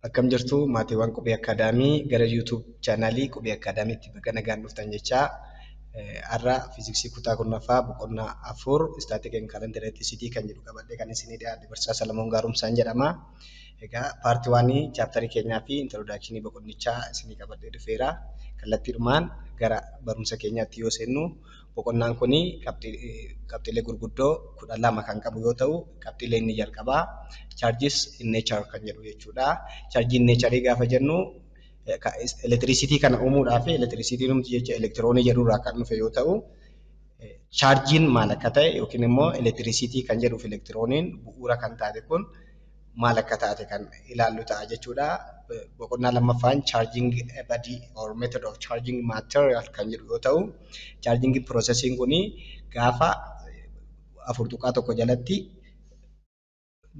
Akkam jirtu, maatiiwwan Qubee Academy? Gara YouTube channelii Qubee Academytti baga nagaan dhuftan jechaa, har'a fiiziksii kutaa 10ffaa boqonnaa 4, Static and Current Electricity kan jedhu qabadhee kan isinii dhiyaate Barsiisaa Salamoon Gaaromsaan jedhama. Egaa part oneii chapterii keenyaa fi introductionii boqonnichaa isinii qabadhee dhufeera. Kallattiidhumaan gara barumsa keenyaatti yoo seennu, boqonnaan kuni qabxiilee gurguddoo 12 kan qabu yoo ta'u, qabxiilee inni jalqabaa charges in nature kan jedhu jechuudha. Charge in nature gaafa jennu, electricity kana uumuudhaaf, electricityn jecha elektiroonii jedhurraa kan dhufe yoo ta'u, chaarjiin maal akka ta'e yookiin immoo electricity kan jedhuuf elektirooniin bu'uura kan taate kun maal akka taate kan ilaallu ta'a jechuudha. Boqonnaa lammaffaan charging a body or method of charging material kan jedhu yoo ta'u, charging processiin kuni gaafa 4.1 jalatti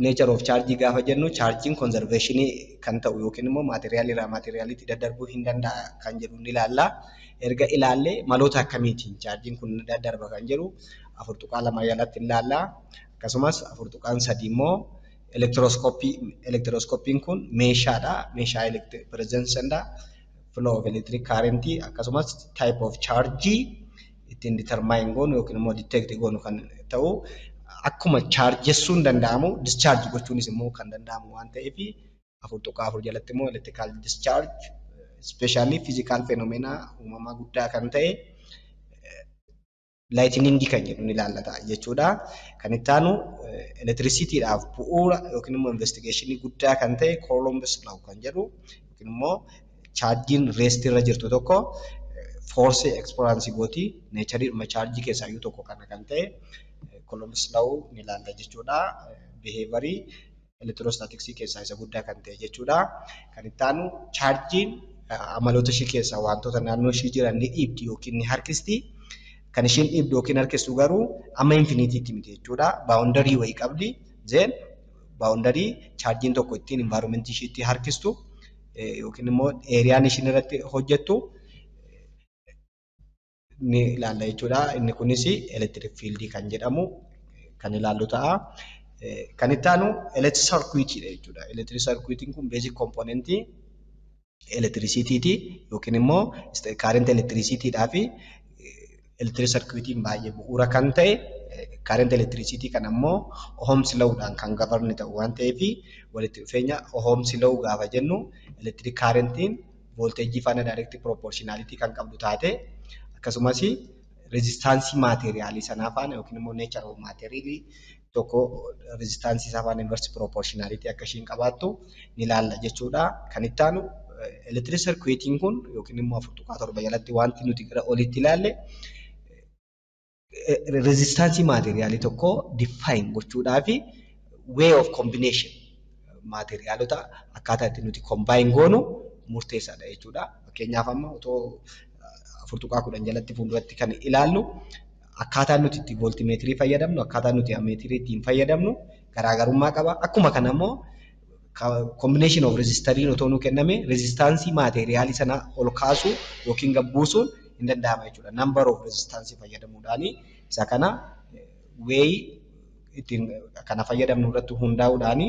nature of charge gaafa jennu, charging conservation kan ta'u yookiin immoo maateriyaalii irraa maateriyaaliitti daddarbuu hin danda'a kan jedhu ni ilaalla. Erga ilaallee, maloota akkamiitiin chaarjiin kun daddarba kan jedhu 4.2 jalatti ilaalla. Akkasumas 4.3 immoo elektirooskooppii. Elektirooskooppiin kun meeshaadha. Meeshaa presence and flow of electric current, akkasumas type of charge ittiin determine goonu yookiin immoo detect goonu kan ta'u, akkuma chaarjessuun danda'amu discharge gochuunis immoo kan danda'amu waan ta'eef, 4.4 jalatti immoo electrical discharge, especially physical phenomena uumamaa guddaa kan ta'e lightningii kan jedhu ni ilaallata jechuudha. Kan itti aanu electricityidhaaf bu'uura yookiin immoo investigationii guddaa kan ta'e Coulomb's law kan jedhu, yookiin immoo chaarjiin rest irra jirtu tokko force experience gooti. Natureii chaarjii keessaa iyyuu tokko kana kan ta'e Coulomb's law ni ilaalla jechuudha. Behaviorii electrostaticsii keessaa isa guddaa kan ta'e jechuudha. Kan itti aanu chaarjiin amaloota ishii keessaa wantoota naannoo ishii jiran ni dhiibdi yookiin ni harkisti. Kan isheen dhiibdu yookiin harkistu garuu amma infinityitti miti jechuudha. Boundary wayii qabdi. Then boundary chaarjiin tokko ittiin environmentii ishiitti harkistu yookiin immoo areaan ishiin irratti hojjettu ni ilaalla jechuudha. Inni kunis electric fieldii kan jedhamu kan ilaallu ta'a. Kan itti aanu electric circuitiidha jechuudha. Electric circuitiin kun basic componentii electricityiti yookiin immoo current electricityidhaa fi electric circuitiin baay'ee bu'uura kan ta'e, current electricity kana immoo Ohm's law'dhaan kan govern ta'u waan ta'eef, walitti dhufeenya Ohm's law gaafa jennu, electric currentiin voltageii faana direct proportionality kan qabdu taate, akkasumas resistanceii maateriyaalii sanaa faana yookiin immoo nature of maateriyaalii tokko resistanceii isaa faana inverse proportionality akka ishiin qabaattu ni ilaalla jechuudha. Kan itti aanu electric circuitiin kun yookiin immoo 4.7 jalatti wanti nuti gara olitti ilaalle resistanceii maateriyaalii tokkoo define gochuudhaa fi way of combination maateriyaalota akkaataa itti nuti combine goonu murteessaadha jechuudha. Fakkeenyaaf, amma otoo 4.10 jalatti fuulduratti kan ilaallu, akkaataa nuti itti vooltimeetirii fayyadamnu, akkaataa nuti ammeetirii ittiin fayyadamnu garaagarummaa qaba. Akkuma kana immoo combination of resistoriin otoo nuu kenname, resistanceii maateriyaalii sana ol kaasuu yookiin gad buusuun hin danda'ama jechuudha. Number of resistanceii fayyadamuudhaani isa kana way ittiin kana fayyadamnu irratti hundaa'uudhaani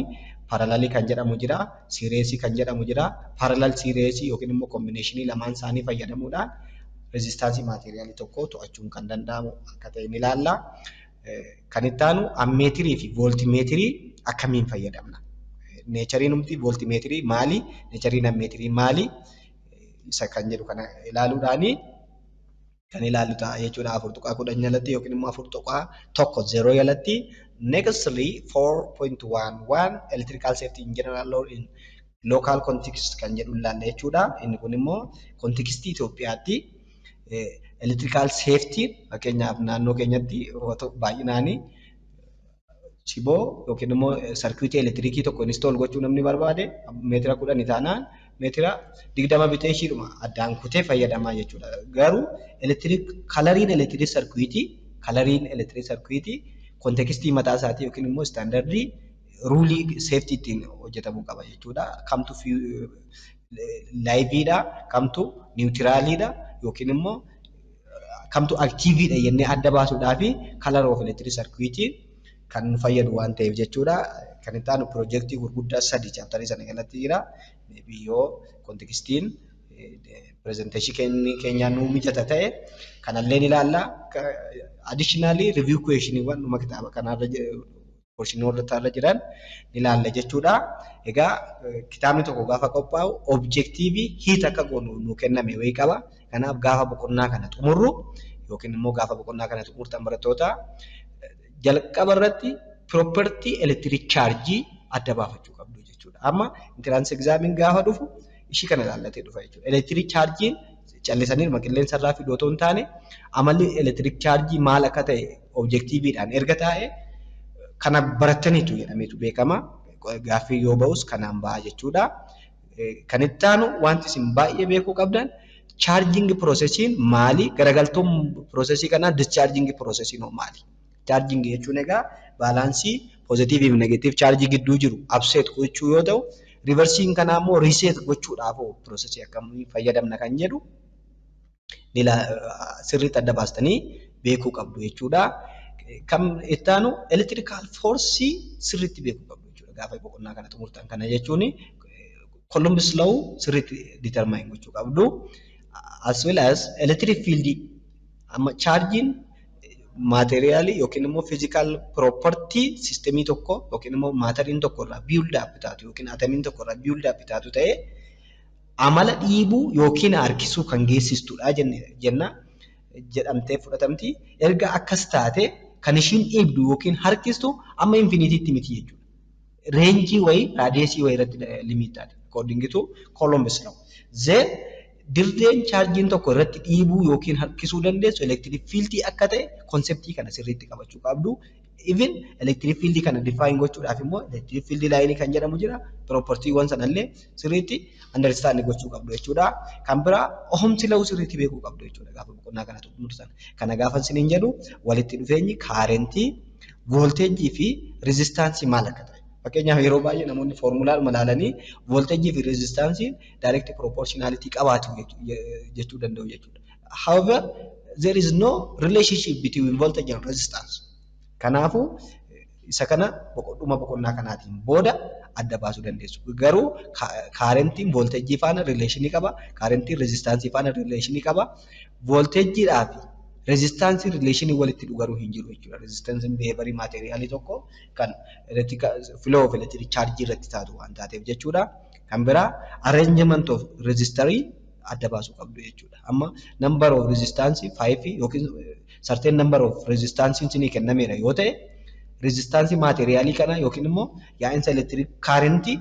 parallelii kan jedhamu jira, seriesii kan jedhamu jira, parallel seriesii yookiin immoo combinationii lamaan isaanii fayyadamuudhaan resistanceii maateriyaalii tokkoo to'achuun kan danda'amu akka ta'e ni ilaalla. Kan itti aanu ammeetirii fi vooltimeetirii akkamiin fayyadamna? Natureiin numti vooltimeetirii maali? Natureiin ammeetirii maali? Isa kan jedhu kana ilaaluudhaani kan ilaallu ta'a jechuudha. 4.10 jalatti yookiin immoo 4.10 jalatti. Nextly, 4.11, electrical safety in general law in local context kan jedhu ilaalla jechuudha. Inni kun immoo contextii Itoophiyaatti electrical safety, fakkeenyaaf naannoo keenyatti baay'inaanii shiboo yookiin immoo circuitii elektiriikii tokko install gochuu namni barbaade, meetira 10 taanaan meetira 20 bitee ishiidhuma addaan kutee fayyadamaa jechuudha. Garuu electric coloriin electric circuitii, coloriin electric circuitii contextii mataa isaatii yookiin immoo standardii ruleii safety ittiin hojjetamuu qaba jechuudha. Kamtu liveiidha, kamtu neutraliidha yookiin immoo kamtu activeiidha jennee adda baasuudhaafi color of electric circuitii kan nu fayyadu waan ta'eef jechuudha. Kan itti aanu piroojeektii gurguddaa sadi chapterii sana jalatti jira. Maybe yoo contextiin presentation keenyaa nuu mijata ta'e kanallee ni ilaalla. Additionally, review questioniiwwan dhuma kitaaba kanaarra portionoota irra jiran ni ilaalla jechuudha. Egaa kitaabni tokko gaafa qophaa'u objective hit akka goonu nuu kenname wayii qaba. Kanaaf gaafa boqonnaa kana xumurru yookiin immoo gaafa boqonnaa kana xumurtan, barattoota, jalqaba irratti property electric charge adda baafachuu qabdu jechuudha. Amma entrance examiin gaafa dhufu ishii kana ilaallatee dhufa jechuudha. Electric charge callisanii qilleensa irraa fiduu otoo hin taane, amalli electric charge maal akka ta'e objectiveiidhaan erga taa'e kana barattaniitu jedhameetu beekama. Gaaffii yoo ba'us kanaan ba'a jechuudha. Kan itti aanu wanti isin baay'ee beekuu qabdan charging processiin maali? Garagaltoon processii kanaa discharging processiin hoo maali? Charging jechuun egaa balancii positive fi negative charge gidduu jiru upset gochuu yoo ta'u, reversiin kanaa immoo reset gochuudhaaf processii akkamii fayyadamna kan jedhu sirriitti adda baastanii beekuu qabdu jechuudha. Kan itti aanu electrical force sirriitti beekuu qabdu jechuudha. Gaafa boqonnaa kana xumurtan kana jechuun Coulomb's law sirriitti determine gochuu qabdu. As well as electric field. Amma chargiin materialii yookiin immoo physical property systemii tokko yookiin immoo matteriin tokko irraa build up taatu yookiin atomiin tokko irraa build up taatu ta'ee amala dhiibuu yookiin harkisuu kan geessistudha jenna jedhamtee fudhatamti. Erga akkas taate kan ishiin dhiibdu yookiin harkistu amma infinityitti miti jechuudha. Rangeii wayii, radiusii wayii irratti limit taate according to Coulomb's law. Then dirreen chargiin tokko irratti dhiibuu yookiin harkisuu dandeessu electric fieldii akka ta'e conceptii kana sirriitti qabachuu qabdu. Even electric fieldii kana define gochuudhaaf immoo electric field lineii kan jedhamu jira. Propertyiiwwan sanallee sirriitti understand gochuu qabdu jechuudha. Kan biraa Ohm's law sirriitti beekuu qabdu jechuudha gaafa boqonnaa kana xumurtan. Kana gaafa isiniin jedhu walitti dhufeenyi currentii, voltageii fi resistanceii maal akka ta'e. Fakkeenyaaf yeroo baay'ee namoonni formulaadhuma ilaalanii voltageii fi resistanceiin direct proportionality qabaatu jechuu danda'u jechuudha. However, there is no relationship between voltage and resistance. Kanaafuu isa kana dhuma boqonnaa kanaatiin booda adda baasuu dandeessu. Garuu currentiin voltageii faana relationii qaba. Currentiin resistanceii faana relationii qaba. Voltageiidhaa fi resistanceii relationii walitti hidhu garuu hin jiru jechuudha. Resistanceiin behaviorii materialii tokko kan flow of electric charge irratti taatu waan taateef jechuudha. Kan biraa arrangement of resistorii adda baasuu qabdu jechuudha. Amma number of resistance 5 yookiin certain number of resistance isinii kennameera yoo ta'e, resistanceii materialii kana yookiin immoo yaa'insa electric currentii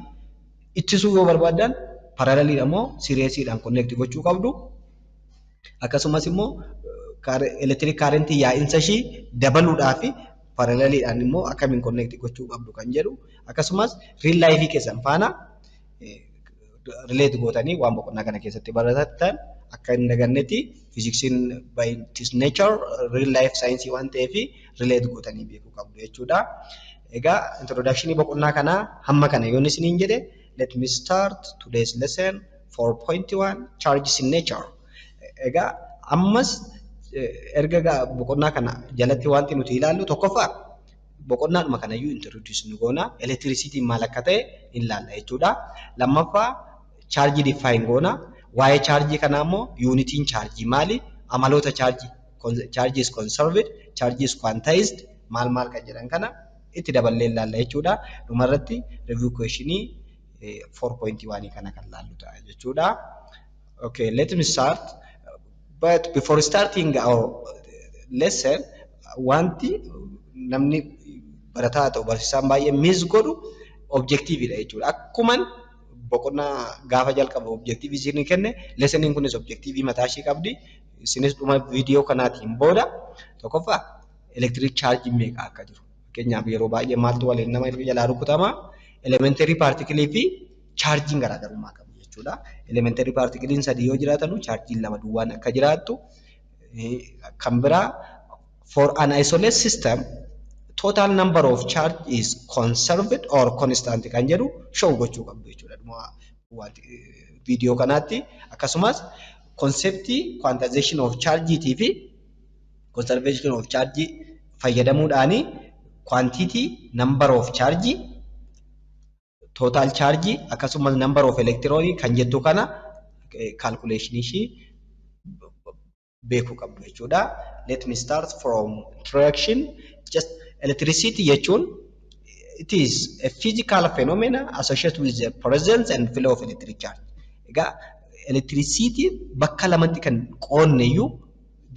ittisuu yoo barbaadan paralleliidha moo seriesiidhaan connect gochuu qabdu. Akkasumas immoo electric currentii yaa'insa ishii dabaluudhaa fi paralleliidhaan immoo akkamiin connect gochuu qabdu kan jedhu, akkasumas real life keessan faana relate gootanii waan boqonnaa kana keessatti baratan akka hin dagannetti. Fiiziksiin by its nature real life science waan ta'eef relate gootanii beekuu qabdu jechuudha. Egaa introduction boqonnaa kanaa hamma kana yoon isiniin jedhe, let me start today's lesson 4.1, charges in nature. Egaa ammas erga boqonnaa kana jalatti wanti nuti ilaallu tokkoffaa boqonnaadhuma kanayyuu introduce nu goona, electricityn maal akka ta'e ilaalla jechuudha. Lammaffaa chargeii define goona. Waa'ee chargeii kanaa immoo unitiin chargeii maali? Amaloota chargeii, charge is conserved, charge is quantized, maal maal kan jedhan kana itti daballee ilaalla jechuudha. Dhumarratti review questionii 4.1 kana kan laallu ta'a jechuudha. Okay, let me start. But before starting our lesson, wanti namni barataa ta'u barsiisaan baay'ee miss godhu objectiveidha jechuudha. Akkuman boqonnaa gaafa jalqabu objectiveii isinii kenne, lessoniin kunis objectiveii mataa ishee qabdi. Isinis dhuma viidiyoo kanaatiin booda tokkoffaa electric chargeiin meeqa akka jiru. Fakkeenyaaf yeroo baay'ee maaltu waliin nama jalaa rukutama? Elementary particleii fi chargeiin garaagarummaa qabu jechuudha. Elementary particleiin sadii yoo jiraatanu chargeiin lama duwwaan akka jiraattu. Kan biraa, for an isolated system total number of charge is conserved or constant kan jedhu show gochuu qabdu jechuudha. Wanti viidiyoo kanaatti akkasumas conceptii quantization of charge fi conservation of charge fayyadamuudhaani quantity number of charge, Total charge akkasumas number of electron kan jettu kana calculation ishii beekuu qabdu jechuudha. Let me start from introduction. Just electricity jechuun, it is a physical phenomena associated with the presence and flow of electric charge. Egaa electricity bakka lamatti kan qoodne iyyuu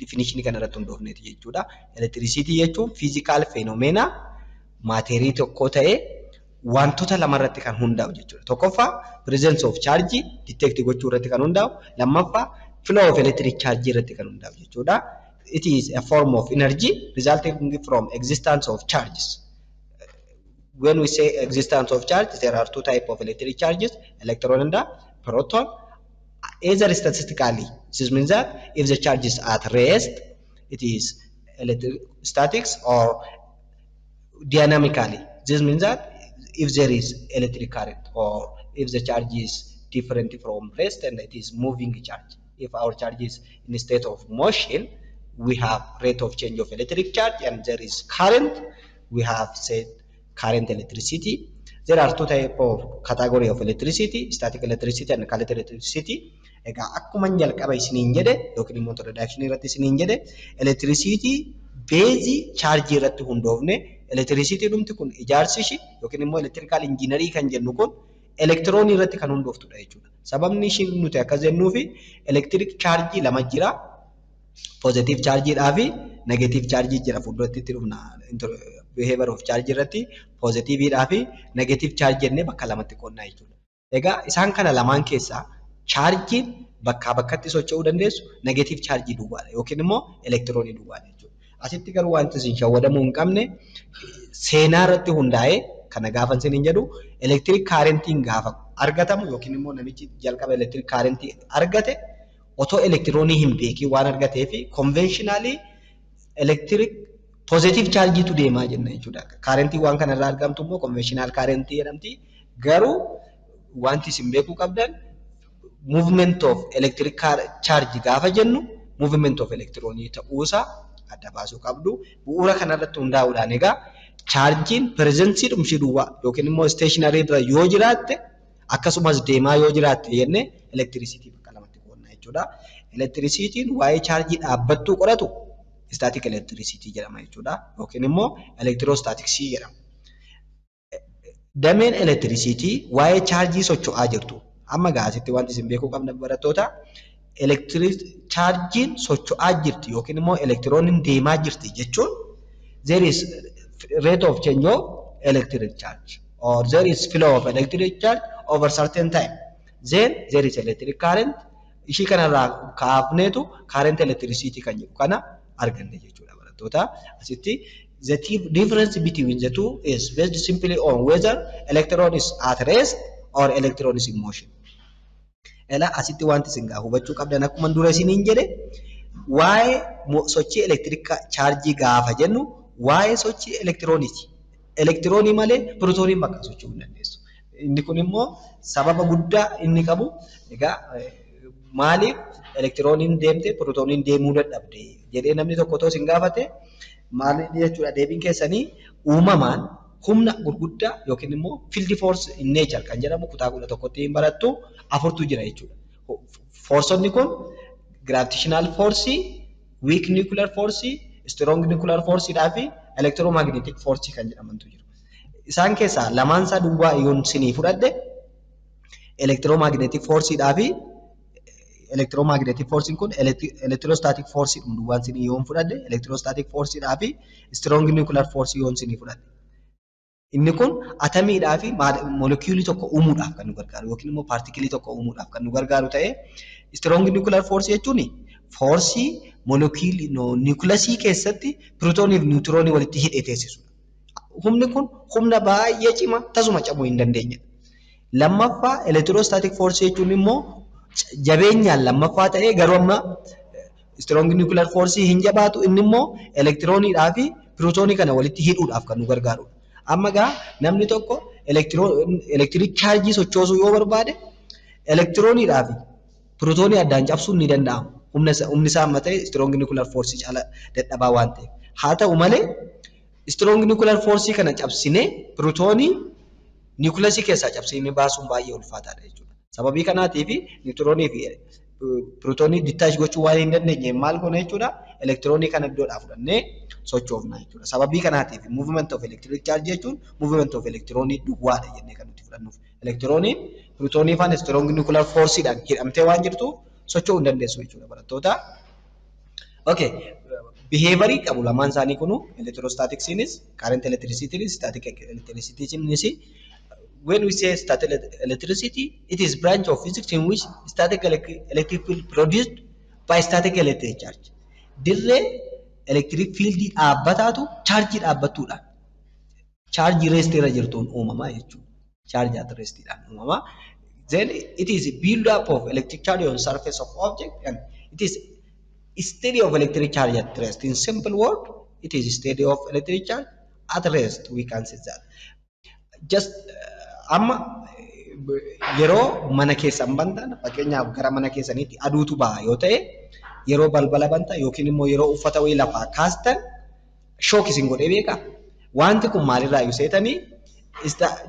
definition kana irratti hundoofneeti jechuudha. Electricity jechuun physical phenomena maaterii tokko ta'ee wantoota lama irratti kan hundaa'u jechuudha. Tokkoffaa, presence of charge detect gochuu irratti kan hundaa'u, lammaffaa, flow of electric charge irratti kan hundaa'u jechuudha. It is a form of energy resulting from existence of charges. When we say existence of charge, there are two types of electric charges, electron and proton. Either statistically, this means that if the charge is at rest, it is electrostatics, or dynamically. This means that if there is electric current or if the charge is different from rest and it is moving charge. If our charge is in a state of motion, we have rate of change of electric charge and there is current, we have said current electricity. There are two type of category of electricity, static electricity and current electricity. Egaa akkuma jalqaba isiniin jedhe yookiin immoo introduction irratti isiniin jedhe, electricity base charge irratti hundoofne, electricity dhumti kun ijaarsi ishii yookiin immoo electrical engineering kan jennu kun elektiroonii irratti kan hundooftudha jechuudha. Sababni ishiin nuti akkas jennuufi electric charge lama jira. Positive charge fi negative charge jira. Fuulduratti itti dhufna, behavior of charge irratti positive fi negative charge jennee bakka lamatti qoodna jechuudha. Egaa isaan kana lamaan keessaa chaarjiin bakkaa bakkatti socho'uu dandeessu negative charge duwwaadha yookiin immoo elektiroonii duwwaadha jechuudha. Asitti garuu wanti isin shawwadamuu hin qabne, seenaa irratti hundaa'ee kana gaafa isiniin jedhu, electric currentiin gaafa argatamu yookiin immoo namichi jalqaba electric currentii argate otoo elektiroonii hin beekiin waan argatee fi conventionally electric positive chargeetu deemaa jenna jechuudha. Currentii waan kanarraa argamtu immoo conventional currentii jedhamti. Garuu wanti isin beekuu qabdan, movement of electric charge gaafa jennu movement of electronii ta'uusaa adda baasuu qabdu. Bu'uura kanarratti hundaa'uudhaan egaa chaarjiin presence dhumshii duwwaa yookiin immoo stationary irra yoo jiraatte akkasumas deemaa yoo jiraatte jennee elektirisiitii bakka lamatti qoodna jechuudha. Elektirisiitiin waa'ee chaarjii dhaabbattuu qoratu static electricity jedhama jechuudha. Yookiin immoo electrostaticsii jedhama. Dameen elektirisiitii waa'ee chaarjii socho'aa jirtu. Amma gaasitti wanti isin beekuu qabdan, barattoota, chaarjiin socho'aa jirti yookiin immoo elektirooniin deemaa jirti jechuun there is rate of change of electric charge or there is flow of electric charge over certain time. Then there is electric current. Ishii kanarraa kaafneetu current electricity kan jedhu kana arganne jechuudha, barattoota. Asitti the difference between the two is based simply on whether electron is at rest or electron is in motion. Ela asitti wanti isin gaa hubachuu qabdan, akkuma dura isiniin jedhe, waa'ee sochii electric chaarjii gaafa jennu waa'ee sochii elektirooniiti. Elektiroonii malee pirootooniin bakka socho'uu hin dandeessu. Inni kun immoo sababa guddaa inni qabu egaa maaliif elektirooniin deemte pirootooniin deemuu dadhabde jedhee namni tokko otoo isin gaafate maal jechuudha deebiin keessanii? Uumamaan humna gurguddaa yookiin immoo field force in nature kan jedhamu kutaa 11tti hin barattu, afurtu jira jechuudha. Forceonni kun gravitational force, weak nuclear force, strong nuclear force fi electromagnetic force kan jedhamantu jiru. Isaan keessaa lamaan isaa duwwaa yoon sinii fudhadhe, electromagnetic force fi electromagnetic force kun electrostatic force duwwaan sinii yoon fudhadhe, electrostatic force fi strong nuclear force yoon sinii fudhadhe. Inni kun atamiidhaa fi moolekiyuulii tokko uumuudhaaf kan nu gargaaru yookiin immoo paartikilii tokko uumuudhaaf kan nu gargaaru ta'ee, strong nuclear force jechuun foorsii moolekiyuulii niwukilasii keessatti pirootoonii fi niwutiroonii walitti hidhee teessisudha. Humni kun humna baay'ee cimaa tasuma cabuu hin dandeenyedha. Lammaffaa, electrostatic force jechuun immoo jabeenyaan lammaffaa ta'ee garuu amma strong nuclear force hin jabaatu. Inni immoo elektirooniidhaa fi pirootoonii kana walitti hidhuudhaaf kan nu gargaarudha. Amma gaa namni tokko electric chaarjii sochoosuu yoo barbaade elektirooniidhaa fi pirootoonii addaan cabsuun ni danda'ama. Humni isaa amma ta'e strong nuclear force caala dadhabaa waan ta'eef. Haa ta'u malee, strong nuclear force kana cabsinee pirootoonii Niwukilasii keessaa cabsinee baasuun baay'ee ulfaataadha jechuudha. Sababii kanaatiif niwutiroonii fi pirootoonii detach gochuu waan hin dandeenyeef maal goona jechuudha? Elektiroonii kana iddoodhaa fudhannee sochoofna jechuudha. Sababii kanaatiif movement of electric charge jechuun movement of elektiroonii duwwaadha jennee kan nuti fudhannuuf. Elektirooniin pirootoonii faana strong nuclear forceidhaan hidhamtee waan jirtuuf socho'uu hin dandeessu jechuudha, barattoota. Okay. Behaviorii qabu lamaan isaanii kunu, electrostaticsiinis, current electricitynis, static electricitynis. When we say static electricity, it is branch of physics in which static electric field produced by static electric charge. Dirree electric field dhaabbataatu chaarjii dhaabbattuudhaan, chaarjii rest irra jirtuun uumamaa jechuudha. Charge at restiidhaan uumamaa. Then it is build up of electric charge on surface of object and it is study of electric charge at rest. In simple word, it is study of electric charge at rest. We can say that. Just amma yeroo mana keessan bantan, fakkeenyaaf gara mana keessaniitti aduutu baha yoo ta'e, yeroo balbala bantan yookiin immoo yeroo uffata wayii lafaa kaastan shock isin godhee beekaa? Wanti kun maalirraa yoo seetanii,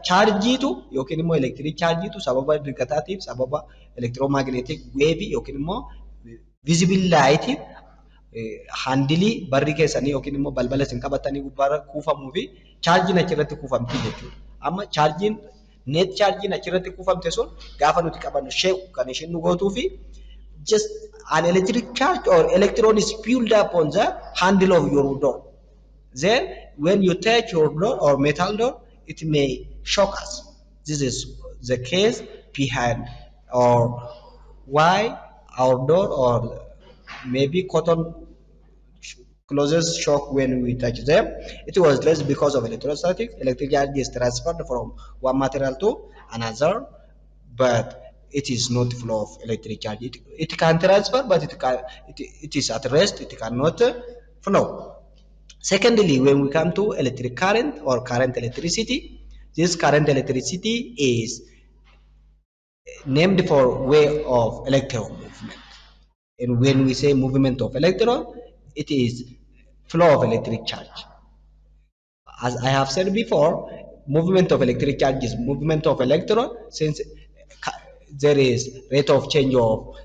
chaarjiitu yookiin immoo electric chaarjiitu sababa dirqataatiif, sababa electromagnetic wave yookiin immoo visible light handleii barri keessanii yookiin immoo balbala isin qabatanii gubbaarra kuufamuu fi chaarjiin achirratti kuufamti jechuudha. Amma chaarjiin, net chaarjiin achirratti kuufamte sun gaafa nuti qabannu shake kan isheen nu gootuu fi just an electric charge or electron is built up on the handle of your door. Then when you touch your door or metal door, it may shock us. This is the case behind or why our door or maybe cotton clothes shock when we touch them. It was less because of electrostatic. Electric charge is transferred from one material to another, but it is not flow of electric charge. It can transfer, but it is at rest. It cannot flow. Secondly, when we come to electric current or current electricity, this current electricity is named for way of electron movement. And when we say movement of electron, it is flow of electric charge. As I have said before, movement of electric charge is movement of electron. Since there is rate of change of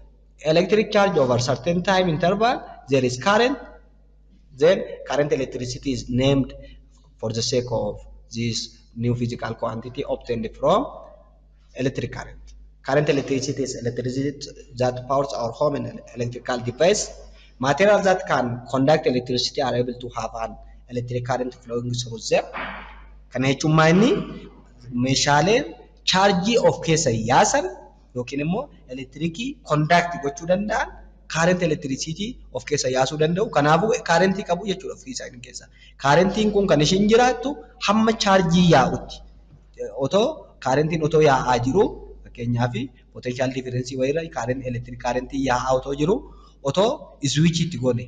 electric charge over certain time interval, there is current. Then current electricity is named for the sake of this new physical quantity obtained from electric current. Current electricity is electricity that powers our home and electrical device. Materials that can conduct electricity are able to have an electric current flowing through them. Kana jechuun maal? Inni meeshaaleen chaarjii of keessa yaasan yookiin immoo elektirikii conduct gochuu danda'an current electricity of keessa yaasuu danda'u. Kanaafuu kaarentii qabu jechuudha ofii isaanii keessa. Kaarentiin kun kan ishiin jiraattu hamma chaarjii yaa'utti. Otoo kaarentiin otoo yaa'aa jiru, fakkeenyaaf potential difference wayiirra current electric kaarentii yaa'aa otoo jiru, otoo switchii itti goone,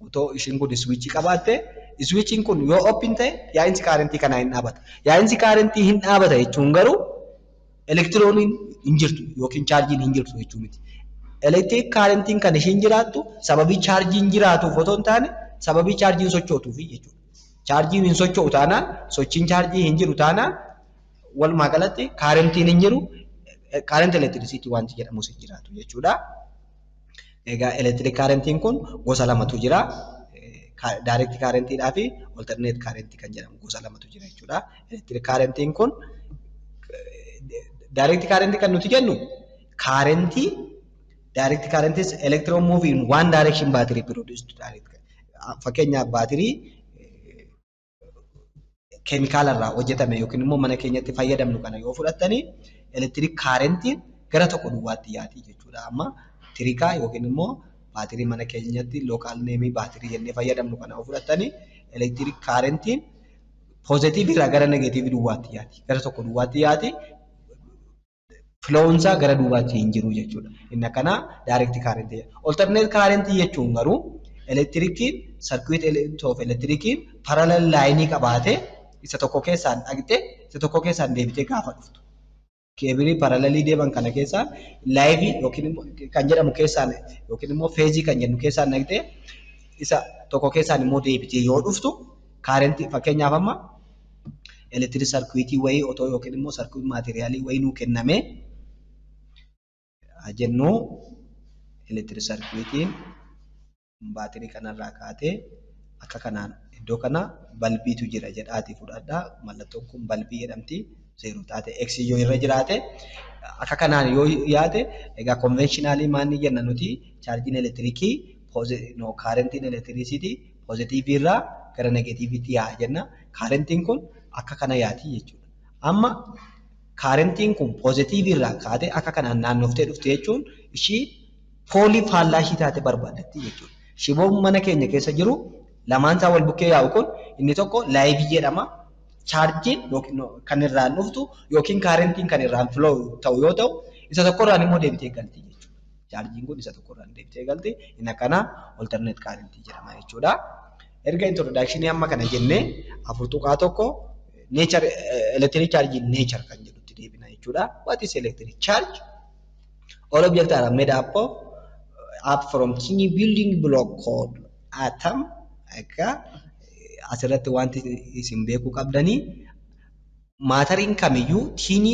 otoo ishiin kun switchii qabaatte, switchiin kun yoo open ta'e yaa'insi kaarentii kanaa hin dhaabata. Yaa'insi kaarentii hin dhaabata jechuun garuu elektirooniin hin jirtu yookiin chaarjiin hin jirtu jechuu miti. Electric kaarentiin kan ishiin jiraattu sababii chaarjiin jiraatuuf otoo hin taane sababii chaarjiin sochootuufi jechuudha. Chaarjiin hin socho'u taanaan, sochiin chaarjii hin jiru taanaan, walumaa galatti kaarentiin hin jiru, current electricity wanti jedhamus hin jiraatu jechuudha. Egaa electric kaarentiin kun gosa lamatu jira. Direct kaarentiidhaa fi alternate kaarentii kan jedhamu gosa lamatu jira jechuudha. Electric kaarentiin kun, direct kaarentii kan nuti jennu, kaarentii direct current is electron move in one direction, battery produced direct. Fakkeenyaaf, baatirii keemikaala irraa hojjetame yookiin immoo mana keenyatti fayyadamnu kana yoo fudhattanii, electric kaarentiin gara tokko duwwaatti yaati jechuudha. Amma tirikaa yookiin immoo baatirii mana keenyatti local nameii baatirii jennee fayyadamnu kana yoo fudhattanii, electric kaarentiin poozitiivii irraa gara negeetiivii duwwaatti yaati. Gara tokko duwwaatti yaati. Flowunsaa gara duubaatti hin jiru jechuudha. Inni akkanaa direct kaarentii jedhama. Alternate kaarentii jechuun garuu elektirikiin circuit of elektirikiin parallel lineii qabaatee isa tokko keessaan dhaqxee isa tokko keessaan deebitee gaafa dhuftu. Cableii parallelii deeman kana keessaa liveii yookiin immoo kan jedhamu keessaan yookiin immoo phaseii kan jennu keessaan dhaqxee isa tokko keessaan immoo deebitee yoo dhuftu kaarentii, fakkeenyaaf amma Electric circuitii wayii otoo yookiin immoo circuit materialii wayii nuu kenname jennu, electric circuitiin baatirii kanarraa kaatee akka kanaan iddoo kana balbiitu jira jedhaatii fudhadhaa. Mallattoon kun balbii jedhamti. Zeeroo taate X yoo irra jiraate, akka kanaan yoo yaate, egaa conventionally maal ni jenna nuti? Chaarjiin elektiriikii, kaarentiin elektirisiitii poozitiivii irraa gara negeetiiviitti yaa'a jenna. Kaarentiin kun akka kana yaati jechuudha. Amma kaarentiin kun poozitiivii irraa kaatee akka kanaan naannoftee dhufte jechuun ishii poolii faallaa ishii taate barbaadatti jechuudha. Shiboon mana keenya keessa jiru lamaan isaa wal bukkee yaa'u kun inni tokko liveii jedhama. Chaarjiin kan irraan dhuftu yookiin kaarentiin kan irraan flow ta'u yoo ta'u, isa tokkorraan immoo deebitee galti jechuudha. Chaarjiin kun isa tokkorraan deebitee galti. Inni akkanaa alternate kaarentii jedhama jechuudha. Erga introductionii amma kana jennee, 4.1 nature electric charge nature kan jedhutti deebina jechuudha. What is electric charge? All objects are made up of up from tiny building block called atom. Egaa asirratti wanti isin beekuu qabdanii, matteriin kamiyyuu tiny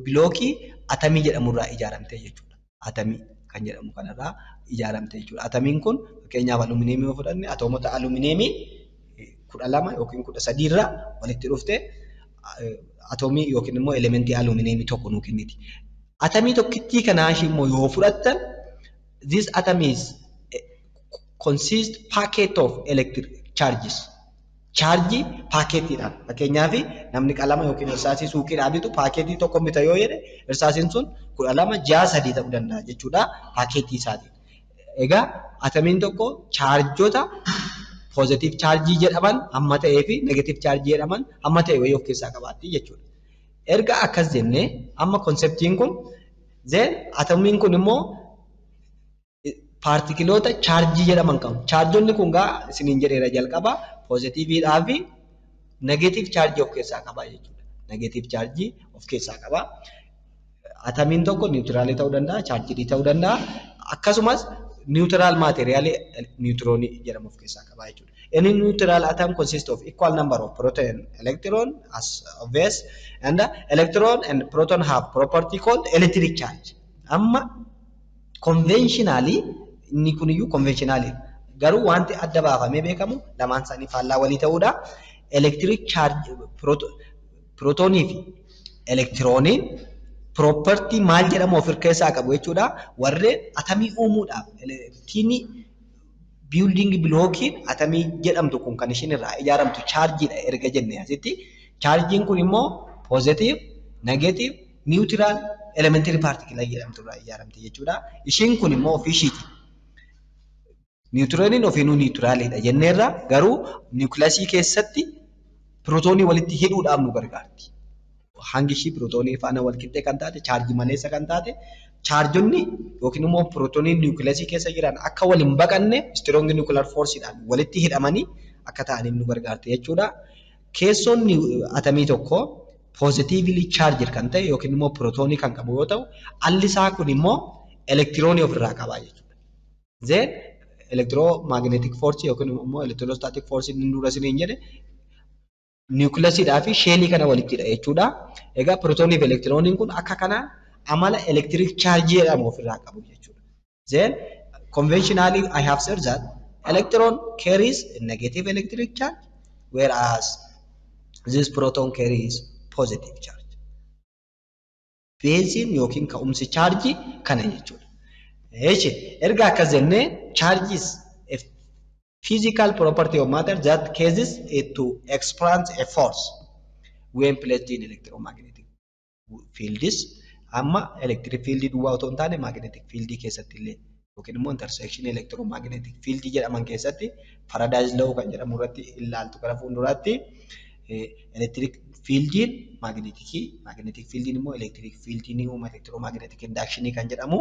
blockii atamii jedhamurraa ijaaramte jechuudha. Atamii kan jedhamu kanarraa ijaaramte jechuudha. Atamiin kun fakkeenyaaf alumineemii yoo fudhanne, atoomota alumineemii 12 yookiin 13 irraa walitti dhuftee atoomii yookiin immoo elementii alumineemii tokko nuu kenniti. Atamii tokkittii kanaa ishii immoo yoo fudhattan, this atom is consist packet of electric charges. Chaarjii packetiidhaan, fakkeenyaaf namni qalama yookiin irsaasii suuqiidhaa bitu packetii tokko bita yoo jedhe, irsaasiin sun 12, 6, 3 ta'uu danda'a jechuudha packetii isaatiin. Egaa atamiin tokko chaarjota positive chaarjii jedhaman hamma ta'ee fi negative chaarjii jedhaman hamma ta'e wayii of keessaa qabaatti jechuudha. Erga akkas jennee, amma conceptiin kun, then atomiin kun immoo paartikiloota chaarjii jedhaman qabu. Chaarjonni kun gaa isiniin jedheera jalqaba, poozitiiviidhaa fi negative chaarjii of keessaa qaba jechuudha. Negative chaarjii of keessaa qaba. Atamiin tokko neutralii ta'uu danda'a, chaarjii ta'uu danda'a. Akkasumas neutral materialii niwutiroonii jedhamu of keessaa qaba jechuudha. Any neutral atom consists of equal number of proton and electron, as obvious, and the electron and proton have property called electric charge. Amma conventionally inni kuniyyuu conventionally garuu wanti adda baafamee beekamu lamaan isaanii faallaa walii ta'uudha. Electric charge pirootoonii fi elektirooniin property maal jedhamu of keessaa qabu jechuudha. Warreen atamii uumuudhaaf tiny building blockiin atamii jedhamtu kun kan ishiin irraa ijaaramtu chaarjiidha erga jenne asitti. Chaarjiin kun immoo positive, negative, neutral, elementary particle jedhamtu irraa ijaaramte jechuudha. Ishiin kun immoo ofii ishiiti. Niwutirooniin ofiinuu neutraliidha jenneerra, garuu niwukilasii keessatti pirootoonii walitti hidhuudhaaf nu gargaarti. Hangi ishii pirootoonii faana wal qixxee kan taate, chaarjii maleessa kan taate, chaarjonni yookiin immoo pirootooniin niwukilasii keessa jiran akka wal hin baqanne strong nuclear forceidhaan walitti hidhamanii akka ta'aniif nu gargaarti jechuudha. Keessoon atamii tokko positively charged kan ta'e yookiin immoo pirootoonii kan qabu yoo ta'u, alli isaa kun immoo elektiroonii ofirraa qaba jechuudha. Then electromagnetic force yookiin immoo electrostatic force inni dura isiniin jedhe niwukilaasiidhaa fi shellii kana walitti hidha jechuudha. Egaa pirootoonii fi elektirooniin kun akka kanaan amala electric chaarjii jedhamu ofirraa qabu jechuudha. Then conventionally I have said that electron carries a negative electric charge, whereas this proton carries positive charge. Baseiin yookiin ka'umsi chaarjii kana jechuudha. Eeshi, erga akkas jennee, charge is a physical property of matter that causes it to experience a force when placed in electromagnetic fields. Amma electric field duwwaa otoo hin taane magnetic field keessatti illee yookiin immoo intersection electromagnetic field jedhaman keessatti, Faraday's law kan jedhamu irratti ilaaltu gara fuulduraatti, electric fieldiin magneticii, magnetic fieldiin immoo electric fieldii ni uuma, electromagnetic induction kan jedhamu.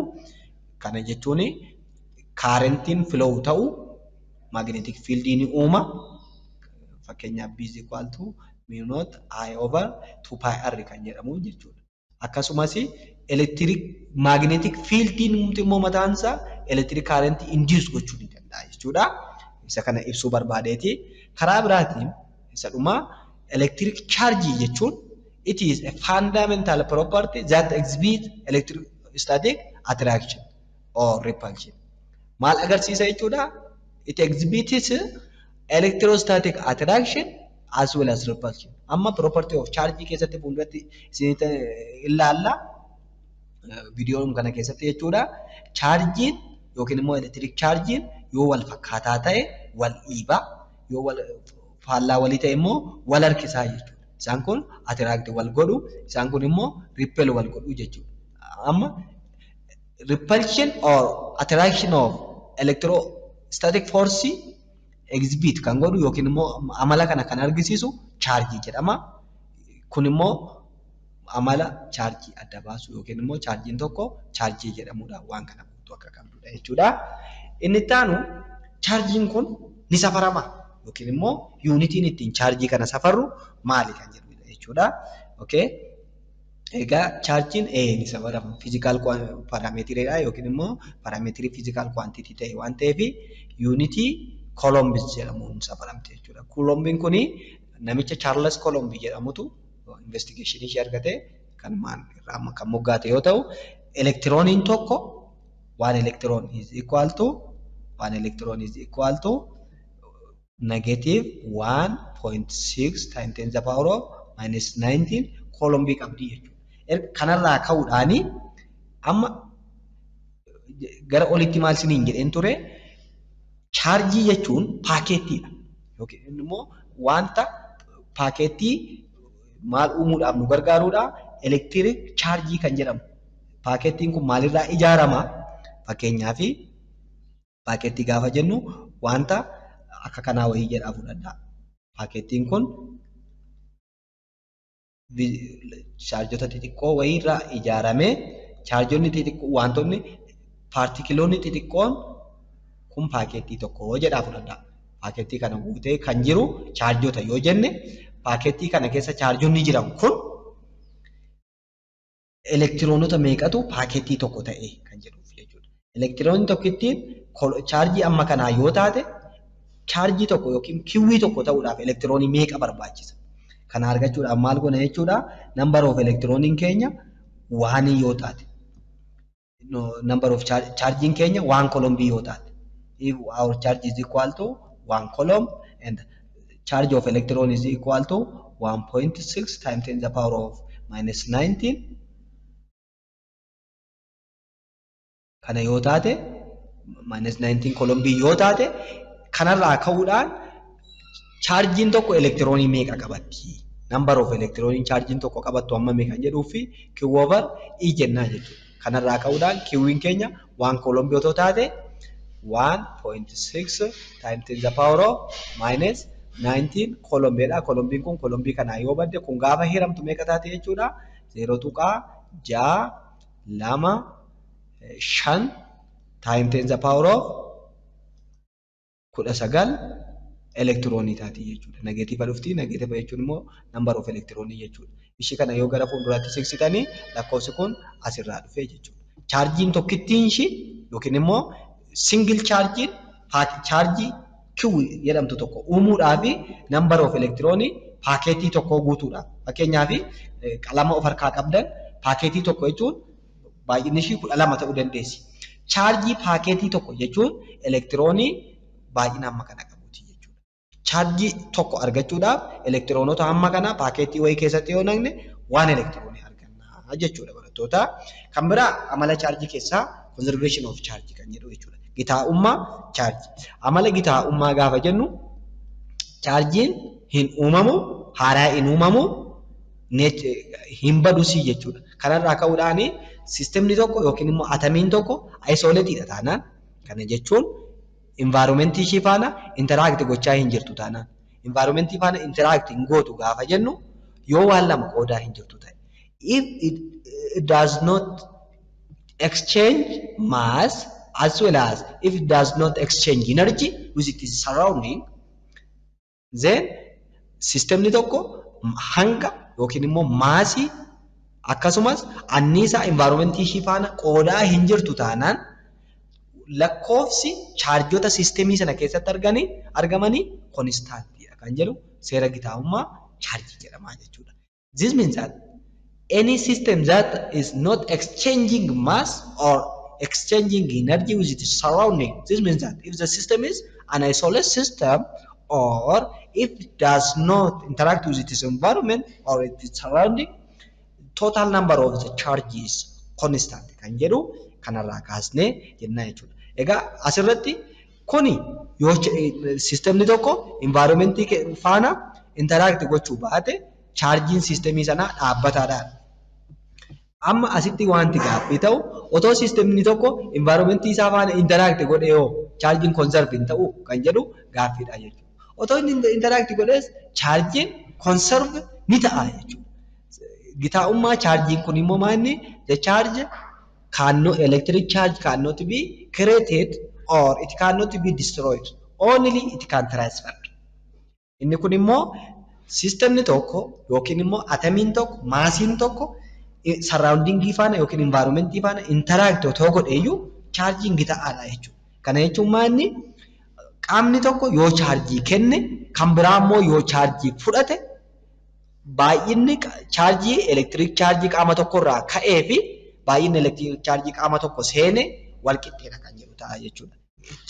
Kana jechuun kaarentiin flow ta'u magnetic fieldii ni uuma. Fakkeenyaaf B is equal to mu naught I over 2 pi r kan jedhamu jechuudha. Akkasumas electric magnetic fieldiin immoo mataan isaa electric current induce gochuu ni danda'a jechuudha. Isa kana ibsuu barbaadeeti. Karaa biraatiin isa dhumaa Electric charge jechuun it is a fundamental property that exhibit electrostatic attraction or repulsion. Maal agarsiisa jechuudha? It exhibits electrostatic attraction as well as repulsion. Amma property of charge keessatti fuulduratti isinitti ilaalla. Viidiyoon kana keessatti jechuudha. Chaarjiin yookiin immoo electric charge'n yoo wal fakkaataa ta'e wal dhiibaa, yoo wal faallaa walii ta'e immoo wal harkisaa jechuudha. Isaan kun attract wal godhu, isaan kun immoo repel wal godhu jechuudha. Amma repulsion or attraction of electrostatic force exhibit kan godhu yookiin immoo amala kana kan argisiisu chaarjii jedhama. Kun immoo amala chaarjii adda baasu yookiin immoo chaarjiin tokko chaarjii jedhamuudhaan waan kana guutuu akka qabdudha jechuudha. Inni itti aanu chaarjiin kun ni safarama yookiin immoo yuunitiin ittiin chaarjii kana safarru maali kan jedhudha jechuudha. Okay. Egaa chaarjiin ni safarama. Physical parameteriidha yookiin immoo parameterii physical quantity ta'e waan ta'eef yuunitii Coulombs jedhamuun safaramte jechuudha. Coulombiin kuni namicha Charles Coulomb jedhamutu investigationii ishee argate kan irraa kan moggaate yoo ta'u, elektirooniin tokko one electron is equal to one electron is equal to negative 1.6 times 10 the power of minus 19 coulombii qabdi jechuudha. Kanarraa ka'uudhaani amma gara olitti maal isiniin jedheen ture, chaarjii jechuun paakeettiidha. Yookiin immoo wanta paakeettii maal uumuudhaaf nu gargaarudha? Electric chaarjii kan jedhamu. Paakeettiin kun maalirraa ijaarama? Fakkeenyaaf paakeettii gaafa jennu wanta akka kanaa wayii jedhaa fudhadhaa. Paakeettiin kun chaarjota xixiqqoo wayiirraa ijaaramee chaarjonni xixiqqoo wantoonni paartikiloonni xixiqqoon kun paakeettii tokko jedhaa fudhadhaa. Paakeettii kana guutee kan jiru chaarjota yoo jenne, paakeettii kana keessa chaarjonni jiran kun elektiroonota meeqatu paakeettii tokko ta'e kan jedhuuf jechuudha. Elektiroonni tokkittiin chaarjii amma kanaa yoo taate, chaarjii tokko yookiin kiwwii tokko ta'uudhaaf elektiroonii meeqa barbaachisa? Kana argachuudhaaf maal goona jechuudha? Number of elektirooniin keenya one yoo taate, number of chaarjiin keenya one coulombii yoo taate, if our charge is equal to 1 coulomb and charge of electron is equal to 1.6 times 10 the power of minus 19, kana yoo taate, minus 19 coulombii yoo taate, kanarraa ka'uudhaan chaarjiin tokko elektiroonii meeqa qabatti? Number of elektirooniin chaarjiin tokko qabattu amma meeqa jedhuu fi Q over E jennaa jechuudha. Kanarraa ka'uudhaan Q'n keenya 1 coulombii otoo taate 1.6 times 10 the power of minus 19 coulombiidha. Coulombiin kun coulombii kanaa yoo badde, kun gaafa hiramtu meeqa taate jechuudha? 0.625 times 10 the power of 19 elektiroonii taati jechuudha. Negeetiiva dhufti. Negeetiiva jechuun immoo number of elektiroonii jechuudha. Ishii kana yoo gara fuulduraatti siqsitanii lakkoofsi kun asirraa dhufee jechuudha. Chaarjiin tokkittiin ishii yookiin immoo single chaarjiin chaarjii Q jedhamtu tokko uumuudhaaf number of elektiroonii paakeetii tokko guutuudhaaf. Fakkeenyaaf qalama of harkaa qabdan paakeetii tokko jechuun baay'inni ishii 12 ta'uu dandeessi. Chaarjii paakeetii tokko jechuun elektiroonii baay'ina amma kana qabuuti jechuudha. Chaarjii tokko argachuudhaaf elektiroonota hamma kana paakeetii wayii keessatti yoo naqne waan elektiroonii arganna jechuudha barattoota. Kan biraa amala chaarjii keessaa conservation of charge kan jedhu jechuudha. Gitaa'ummaa chaarjii. Amala gitaa'ummaa gaafa jennu chaarjiin hin uumamu, haaraa hin uumamu, hin badusii jechuudha. Kanarraa ka'uudhaan siistemni tokko yookiin immoo atamiin tokko isolatedha taanaan, kana jechuun environmentii ishii faana interact gochaa hin jirtu taanaan, environmentii faana interact hin gootu gaafa jennu yoo waan lama qoodaa hin jirtu ta'e. If it does not exchange mass as well as if it does not exchange energy with its surrounding, then sistemni tokko hanga yookiin immoo maasii akkasumas anniisaa environmentii ishii faana qoodaa hin jirtu taanaan lakkoofsi chaarjota sistemii sana keessatti argamanii konstaantiidha kan jedhu seera gitaa'ummaa Charge jedhama jechuudha. This means that any system that is not exchanging mass or exchanging energy with its surrounding. This means that if the system is an isolated system or if it does not interact with its environment or its surrounding, total number of the charge is constant kan jedhu kanarraa kaasnee jennaa jechuudha. Egaa asirratti kuni yoo systemni tokko environmentii faana interact gochuu baate, chaarjiin systemii sanaa dhaabbataadha. Amma asitti wanti gaaffii ta'u, otoo systemni tokko environmentii isaa faana interact godhee yoo chaarjiin conserve hin ta'u kan jedhu gaaffiidha jechuudha. Otoo inni interact godhees chaarjiin conserve ni ta'a jechuudha. Gitaa'ummaa chaarjiin kun immoo maal? The charge cannot, electric charge cannot be created or it cannot be destroyed. Only it can transfer. Inni kun immoo systemni tokko yookiin immoo atamiin tokko, maasiin tokko surroundingii faana yookiin environmentii faana interact otoo godheeyyuu chaarjiin gita'aadha jechuudha. Kana jechuun maal? Qaamni tokko yoo chaarjii kenne, kan biraa immoo yoo chaarjii fudhate, baay'inni chaarjii electric chaarjii qaama tokkorraa ka'ee fi baay'inni electric chaarjii qaama tokko seene wal qixxeedha kan jedhu ta'a jechuudha.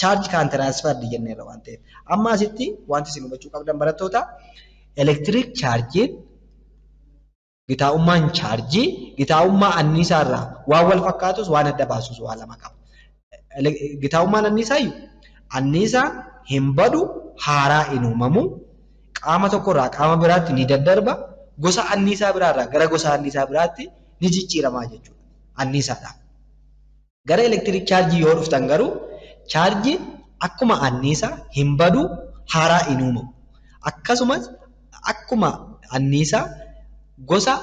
Charge can transfer jenneerra waan ta'eef. Amma asitti wanti isin hubachuu qabdan, barattoota, electric chaarjiin, gitaa'ummaan chaarjii gitaa'ummaa anniisaarraa waan wal fakkaatus waan adda baasus waa lama qaba. Gitaa'ummaan anniisaayyuu anniisaan hin badu, haaraa hin uumamu, qaama tokkorraa qaama biraatti ni daddarba, gosa anniisaa biraarraa gara gosa anniisaa biraatti ni jijjiiramaa jechuudha anniisaadhaaf. Gara electric chaarjii yoo dhuftan garuu, chaarjiin akkuma anniisaa hin badu, haaraa hin uumamu. Akkasumas akkuma anniisaa gosa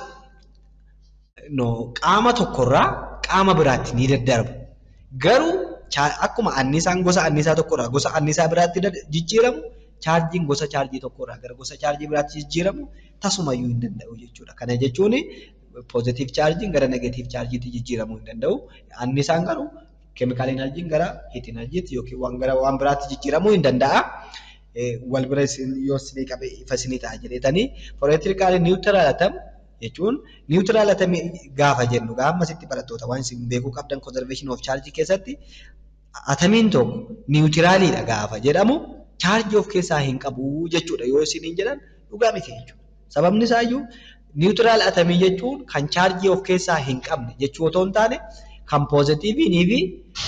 qaama tokkorraa qaama biraatti ni daddarba. Garuu akkuma anniisaan gosa anniisaa tokkorraa gosa anniisaa biraatti jijjiiramu, chaarjiin gosa chaarjii tokkorraa gara gosa chaarjii biraatti jijjiiramu tasumayyuu hin danda'u jechuudha. Kana jechuun positive chaarjiin gara negative chaarjiitti jijjiiramuu hin danda'u. Anniisaan garuu, chemical energyn gara heat energytti yookiin waan gara waan biraatti jijjiiramuu hin danda'a. Wal bira yoo isinii qabe ifa isinii ta'a jedheetanii. For electrically neutral atom jechuun, neutral atom gaafa jennu gaafa asitti, barattoota, waan isin beekuu qabdan conservation of charge keessatti atamiin tokko neutraliidha gaafa jedhamu chaarjii of keessaa hin qabu jechuudha yoo isiniin jedhan dhugaa miti jechuudha. Sababni isaayyuu neutral atomii jechuun kan chaarjii of keessaa hin qabne jechuu otoo hin taane, kan poozitiiviinii fi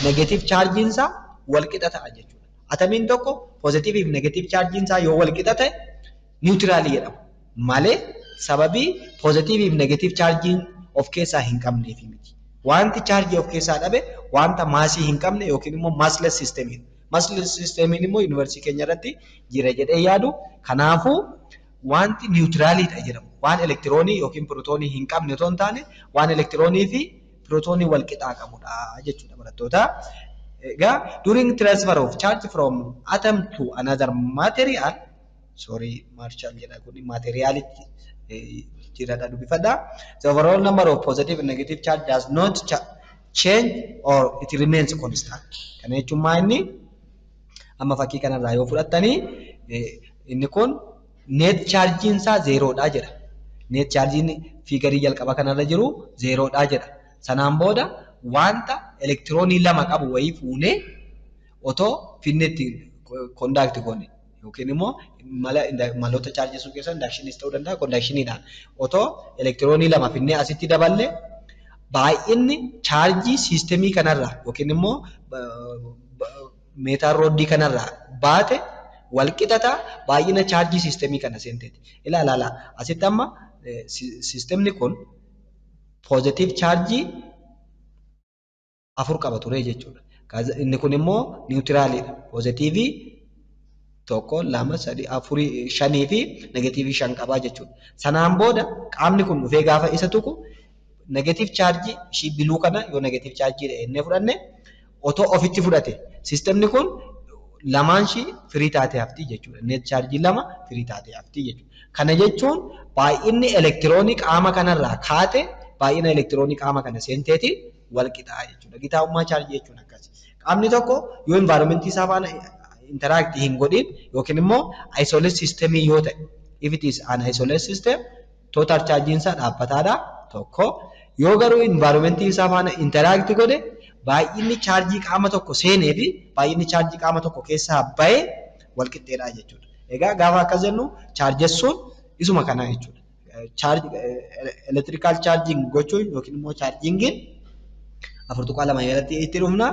negative chaarjiin isaa wal qixa ta'a jechuudha. Atamiin tokko poozitiivii fi negative chaarjiin isaa yoo wal qixa ta'e neutralii jedhama. Malee sababii poozitiivii fi negative chaarjiin of keessaa hin qabneef miti. Wanti chaarjii of keessaa dhabe wanta maasii hin qabne yookiin immoo massless systemiidha. Massless systemiin immoo yuunivarsiitii keenya irratti jira jedhee yaadu. Kanaafuu wanti neutraliidha jedhamu waan elektiroonii yookiin pirootoonii hin qabne otoo hin taane, waan elektiroonii fi pirootoonii wal qixaa qabudha jechuudha, barattoota. Egaa during transfer of charge from atom to another material, sorry, marshal jedha, kun materialitti jiradha, dubbifadha. The overall number of positive and negative charge does not change or it remains constant. Kana jechuun maa inni? Amma fakkii kanarraa yoo fudhattanii, inni kun net chargiin isaa zeeroodha jedha. Net chargiin figurii jalqaba kanarra jiru zeeroodha jedha. Sanaan booda wanta elektiroonii lama qabu wayii fuunee otoo finne itti conduct goone, yookiin immoo maloota chaarjessuu keessaa inductionis ta'uu danda'a, conductioniidhaan otoo elektiroonii lama finnee asitti daballe, baay'inni chaarjii systemii kanarraa yookiin immoo metal rodii kanarraa baate wal qixataa baay'ina chaarjii systemii kana seenteeti. Ilaalaa, asitti amma systemni kun positive chaarjii 4 qaba ture jechuudha. Inni kun immoo neutraliidha. Poozitiivii 1, 2, 3, 4, 5 fi negatiivii 5 qabaa jechuudha. Sanaan booda qaamni kun dhufee gaafa isa tuqu, negative chaarjii ishii blue kana yoo negative chaarjii jennee fudhanne otoo ofitti fudhate, systemni kun lamaan ishii firii taatee hafti jechuudha. Net chaarjii 2 firii taatee hafti jechuudha. Kana jechuun baay'inni elektiroonii qaama kanarraa kaate baay'ina elektiroonii qaama kana seenteetiin wal qixaa jechuudha. Gitaa'ummaa chaarjii jechuun akkasi. Qaamni tokko yoo environmentii isaa faana interact hin godhin yookiin immoo isolate systemii yoo ta'e, If it is an isolated system, total charge isaa dhaabbataadha tokko. Yoo garuu environment isaa faana interact godhe baay'inni chaarjii qaama tokko seenee fi baay'inni chaarjii qaama tokko keessaa bahe wal qixxeedha jechuudha. Egaa gaafa akkas jennu chaarjessuun isuma kana jechuudha. Electrical charging gochuun yookiin immoo chargingiin 4.2 jalatti itti dhufna.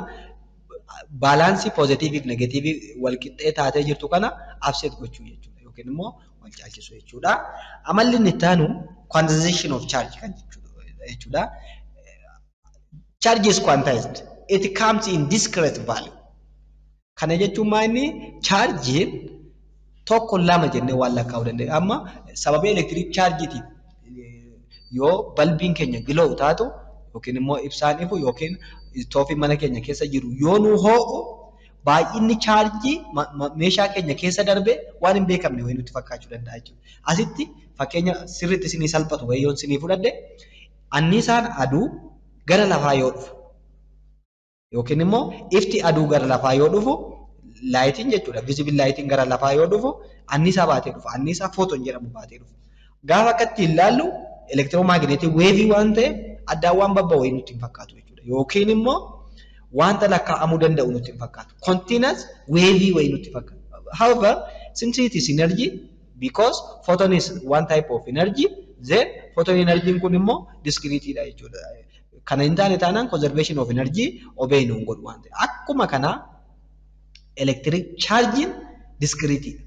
Baalaansii poozitiivii fi negeetiivii wal qixxee taatee jirtu kana upset gochuu jechuudha yookiin immoo wal caalchisuu jechuudha. Amalli inni itti aanu quantization of charge kan jechuudha. Charge is quantized. It comes in discrete value. Kana jechuun maa inni chaarjiin tokko lama jennee waan lakkaa'uu dandeenya. Amma sababii electric chaarjiitiif yoo balbiin keenya glow taatu yookiin immoo ibsaan ifu yookiin istoofiin mana keenya keessa jiru yoo nu hoo'u baay'inni chaarjii meeshaa keenya keessa darbe waan hin beekamne wayii nutti fakkaachuu danda'a jechuudha. Asitti fakkeenya sirriitti isinii salphatu wayii yoon isinii fudhadhe anniisaan aduu gara lafaa yoo dhufu yookiin immoo ifti aduu gara lafaa yoo dhufu lightiin jechuudha. Visible lightiin gara lafaa yoo dhufu anniisaa baatee dhufa. Anniisaa photon jedhamu baatee dhufa. Gaafa akkatti ilaallu electromagnetic waveii waan ta'eef addaan waan babba'u wayii nutti hin fakkaatu jechuudha. Yookiin immoo wanta lakkaa'amuu danda'u nutti hin fakkaatu. Continuous waveii wayii nutti fakkaata. However, since it is energy, because photon is one type of energy, then photon energy kun immoo discrete dha jechuudha. Kana hin taane taanaan conservation of energy obey nuun godhu waan ta'eef. Akkuma kana electric charging discrete dha.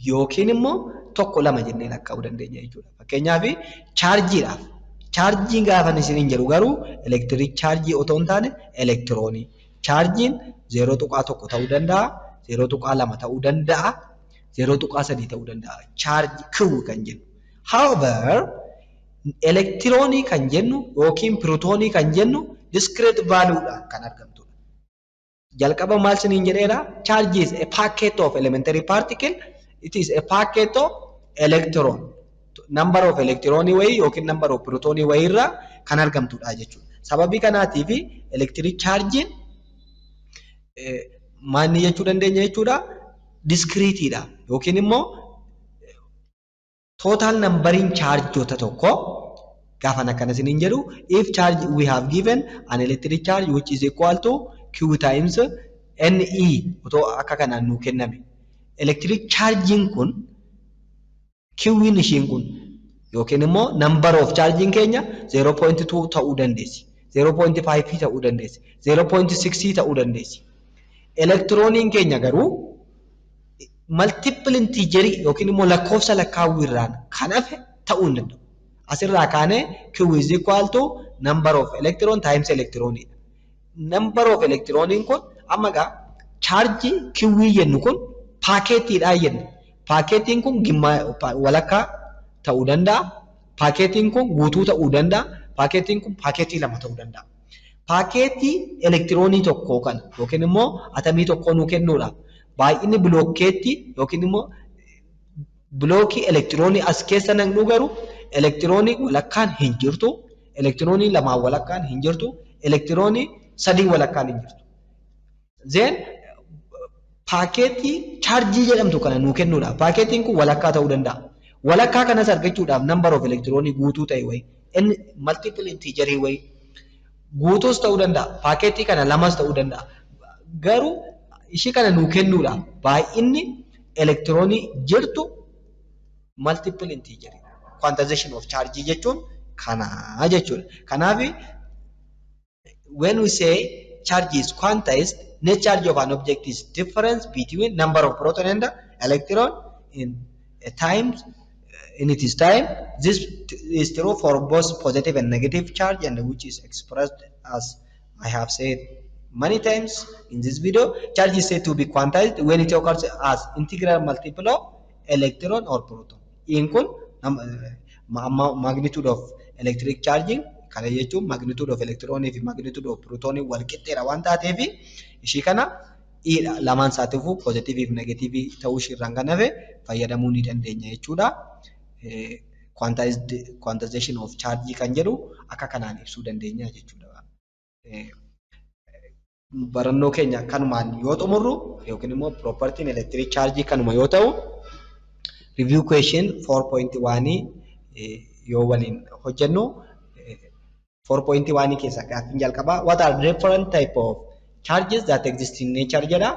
Yookiin immoo tokko lama jennee lakkaa'uu dandeenya jechuudha. Fakkeenyaaf chaarjiidhaaf chaarjiin gaafa isiniin jedhu garuu electric chaarjii otoo hin taane elektiroonii. Chaarjiin 0.1 ta'uu danda'a, 0.2 ta'uu danda'a, 0.3 ta'uu danda'a. Chaarjii Q kan jennu. However, elektiroonii kan jennu yookiin pirootoonii kan jennu discrete value'dhaan kan argamtudha. Jalqaba maal isiniin jedheera? Charge is a packet of elementary particle. It is a packet of electron. Number of electronii wayii yookiin number of protonii wayii irraa kan argamtudha jechuudha. Sababii kanaatiif electric charge'n maal jechuu dandeenya jechuudha? Discreteidha yookiin immoo total numberiin chaarjota tokko gaafan akkana isiniin jedhu if charge we have given an electric charge which is equal to Q times Ne otoo akka kanaan nuu kenname. Electric charge'n kun Q'n ishiin kun yookiin immoo number of charge'n keenya 0.2 ta'uu dandeessi. 0.5 ta'uu dandeessi. 0.6 ta'uu dandeessi. Elektirooniin keenya garuu multiple integer yookiin immoo lakkoofsa lakkaawwii irraan kan hafe ta'uu hin danda'u. Asirraa kaanee Q is equal to number of electron times electronidha. Number of electroniin kun amma egaa chaarjii Q jennu kun paakeetiidhaa jenna. Paakeetiin kun walakkaa ta'uu danda'a. Paakeetiin kun guutuu ta'uu danda'a. Paakeetiin kun paakeetii lama ta'uu danda'a. Paakeetii elektiroonii tokkoo kana yookiin immoo atamii tokkoo nuu kennuudhaaf baay'inni bilookeetti yookiin immoo bilookii elektiroonii as keessa naqnu garuu elektiroonii walakkaan hin jirtu, elektiroonii lamaan walakkaan hin jirtu, elektiroonii sadii walakkaan hin jirtu. Then paakeetii chaarjii jedhamtu kana nuu kennuudhaaf paakeetiin kun walakkaa ta'uu danda'a. Walakkaa kanas argachuudhaaf number of elektiroonii guutuu ta'e wayii, inni multiple integerii wayii guutuus ta'uu danda'a. Paakeetii kana lamas ta'uu danda'a. Garuu ishii kana nuu kennuudhaaf baay'inni elektiroonii jirtu multiple integer quantization of charge jechuun kana jechuudha. Kanaaf when we say charge is quantized, net charge of an object is difference between number of proton and electron in a times in its time. This is true for both positive and negative charge, and which is expressed as I have said many times in this video. Charge is said to be quantized when it occurs as integral multiple of electron or proton. In kun magnitude of electric charging kana jechuun magnitude of electron fi magnitude of proton wal qixxeedha waan taateef ishii kana lamaan isaatiifuu positive fi negative ta'uu ishiirraan kan hafe fayyadamuu ni dandeenya jechuudha. Quantization of charge kan jedhu akka kanaan ibsuu dandeenya jechuudha. Barannoo keenya kanumaan yoo xumurru yookiin immoo propertiin electric charge kanuma yoo ta'u, Review question 4.1 yoo waliin hojjennu, 4.1 keessaa gaaffiin jalqabaa "What are different type of charges that exist in nature?" jedha.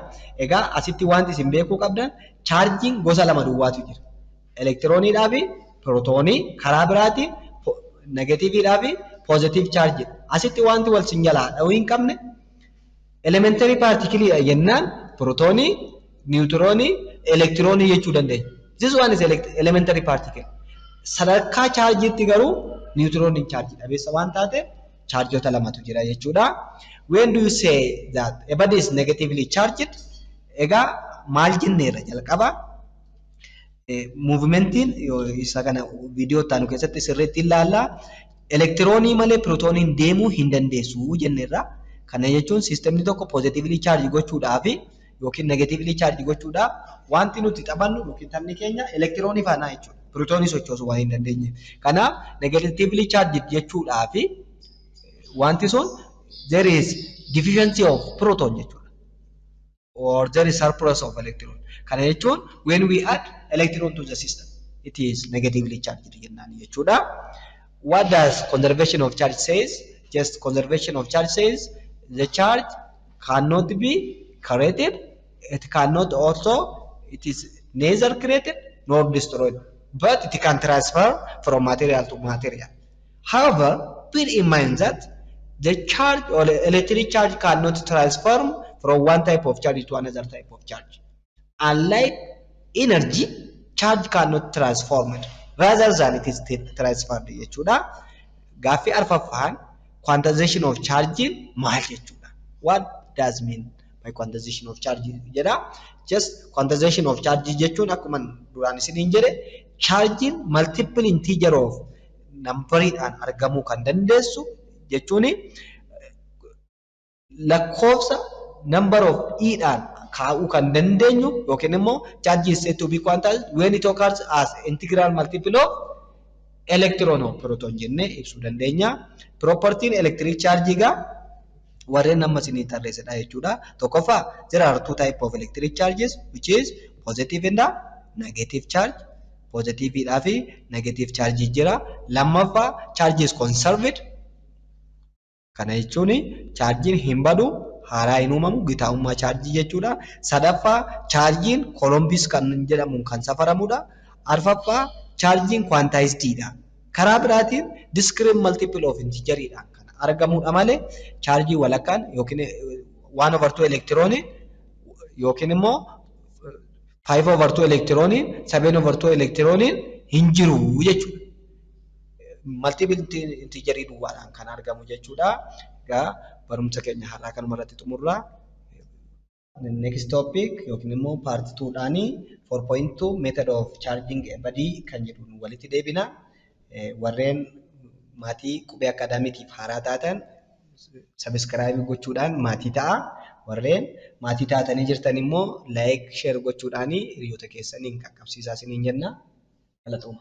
Egaa asitti wanti isin beekuu qabdan, chaarjiin gosa lama duwwaatu jira. Elektirooniidhaa fi pirootoonii, karaa biraatiin negatiiviidhaa fi positive chaarjiidha. Asitti wanti wal sin jalaa dha'uu hin qabne, elementary particleidha jennaan pirootoonii, niwutiroonii, elektiroonii jechuu dandeenya. This one is elementary particle. Sadarkaa chaarjiitti garuu niwutirooniin chaarjii dhabeessa waan taateef chaarjota lamatu jira jechuudha. When do you say that a body is negatively charged? Egaa maal jenneerra jalqaba? Movementiin isa kana viidiyoo itti aanu keessatti sirriitti ilaalla. Elektiroonii malee pirootooniin deemuu hin dandeessu jenneerra. Kana jechuun siistemni tokko positively charge gochuudhaaf yookiin negatively charge gochuudhaaf wanti nuti taphannu yookiin taphni keenya elektiroonii faana jechuudha. Pirootoonii sochoosuu waan hin dandeenyeef. Kanaaf negatively charged jechuudhaaf wanti sun there is deficiency of proton jechuudha. Or there is surplus of electron. Kana jechuun when we add electron to the system, it is negatively charged jennaan jechuudha. What does conservation of charge says? Just conservation of charge says the charge cannot be created, it cannot also, it is neither created nor destroyed, but it can transfer from material to material. However, bear in mind that the charge or the electric charge cannot transform from one type of charge to another type of charge. Unlike energy, charge cannot transform it, rather than it is transferred jechuudha. Gaaffii arfaffaan quantization of charge maal jechuudha? What does mean by quantization of charge jedha. Just quantization of charge jechuun akkuma duraan isiniin jedhe, chargiin multiple integer of numberiidhaan argamuu kan dandeessu jechuun lakkoofsa number of e dhaan kaa'uu kan dandeenyu, yookiin immoo charge is said to be quantized when it occurs as integral multiple of electron or proton jennee ibsuu dandeenya. Propertiin electric charge egaa warreen amma isinii tarreessedha jechuudha. Tokkoffaa, there are two type of electric charges, which is positive and negative charge. Positiveidhaa fi negative charge jira. Lammaffaa, charge is conserved. Kana jechuun chaarjiin hin badu, haaraa hin uumamu, gitaa'ummaa chaarjii jechuudha. Sadaffaa, chaarjiin coulombs kan jedhamuun kan safaramudha. Arfaffaa, chaarjiin quantizedidha. Karaa biraatiin discrete multiple of integeriidhaan kan argamudha malee chaarjii walakkaan yookiin 1/2 elektiroonii yookiin immoo 5/2 elektiroonii, 7/2 elektirooniin hin jiru jechuudha. Multiple integerii duwwaadhaan kan argamu jechuudha. Egaa barumsa keenya har'aa kanuma irratti xumurra. Next topic yookiin immoo part 2 dhaanii 4.2 method of charging a body kan jedhuun walitti deebina. Warreen maatii Qubee Akaadaamiitiif haaraa taatan subscribe gochuudhaan maatii ta'a. Warreen maatii taatanii jirtan immoo like, share gochuudhaan hiriyoota keessaniin qaqqabsiisaa isiniin jenna. Galatooma.